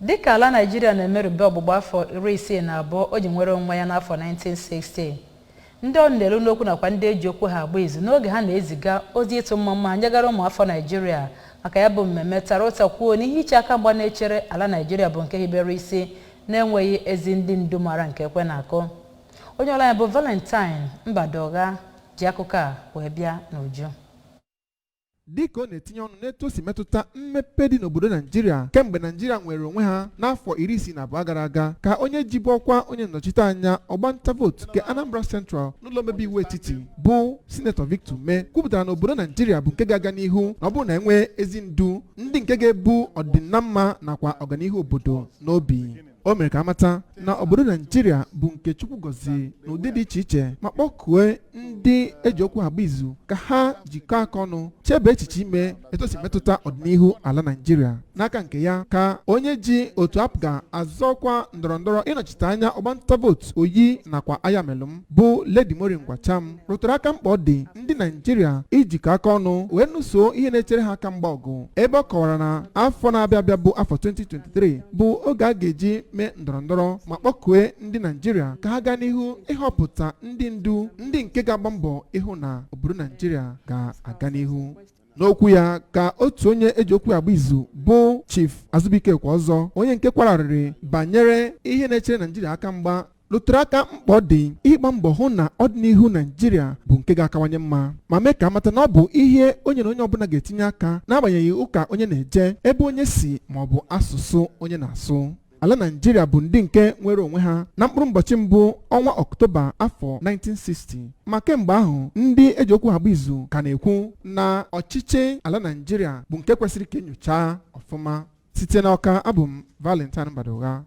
Dịka ala Naịjirịa na-emerube ọgbụgba afọ 62 o ji nwere onwe ya n'afọ 1960, ndị ọ na-elu n'okwu nakwa ndị eji okwu ha agba izu n'oge ha na-eziga ozi ịtụ mma mma ha nyegara ụmụ afọ Naịjirịa maka ya bụ mmemme tara ụta kwuo na ihe iche aka mgba na-echere ala Naịjirịa bụ nke hibere isi na-enweghị ezi ndị ndu mara nke ekwe na-akụ. Onye ọrụ anyị bụ Valentine Mbadogha ji akụkọ a wee bịa n'uju. Dịka ọ na-etinye ọnụ n'etu o si metụta mmepe dị n'obodo Naijiria kemgbe Naijiria nwere onwe ha n'afọ 62 gara aga, ka onye jibu ọkwa onye nnọchite anya ọgbanta vootu nke Anambra Central n'ụlọ omebe iwu etiti bụ Sinetọ Victor Umeh kwupụtara na obodo Naijiria bụ nke ga-aga n'ihu na ọ bụrụ na enwee ezi ndu ndị nke ga-ebu ọdịnamma nakwa ọganihu obodo n'obi. O mere ka amata na obodo Naijiria bụ nke Chukwu gọziri n'ụdị dị iche iche ma kpọkue ndị eji okwu agba izu ka ha jikọọ aka ọnụ chebe echiche ime etu o si metụta ọdịnihu ala Naijiria. N'aka nke ya, ka onye ji otu APGA azọkwa ndọrọndọrọ ịnọchite anya ọgbanta vootu Oyi nakwa Ayamelụm bụ Lady Maureen Gwacham rụtụrụ aka mkpa ọ dị ndị Naijiria ijikọ aka ọnụ wee nụso ihe na-echere ha aka mgba ọgụ, ebe ọ kọwara na afọ na-abịa abịa bụ afọ 2023 bụ oge a ga-eji mee ndọrọndọrọ ma kpọkue ndị Naijiria ka ha gaa n'ihu ịhọpụta ndị ndu ndị nke ga-agba mbọ ịhụ na obodo Naijiria ga-aga n'ihu. N'okwu ya, ka otu onye eji okwu agba izu bụ Chief Azubike Ọzọ, onye nke kwararịrị banyere ihe na-echere Naijiria aka mgba, rụtụrụ aka mkpa ọ dị ịgba mbọ hụ na ọdịnihu Naijiria bụ nke ga-akawanye mma ma mee ka amata na ọ bụ ihe onye na onye ọbụla ga-etinye aka n'agbanyeghị ụka onye na-eje, ebe onye si maọbụ asụsụ onye na-asụ. Ala Naijiria bụ ndị nke nwere onwe ha na mkpụrụ ụbọchị mbụ ọnwa Ọktoba afọ 1960, ma kemgbe ahụ ndị eji okwu agba izu ka na-ekwu na ọchịchị ala Naijiria bụ nke kwesịrị ka enyochaa ọfụma. Site n'Ọka, abụ m Valentine Mbadogha.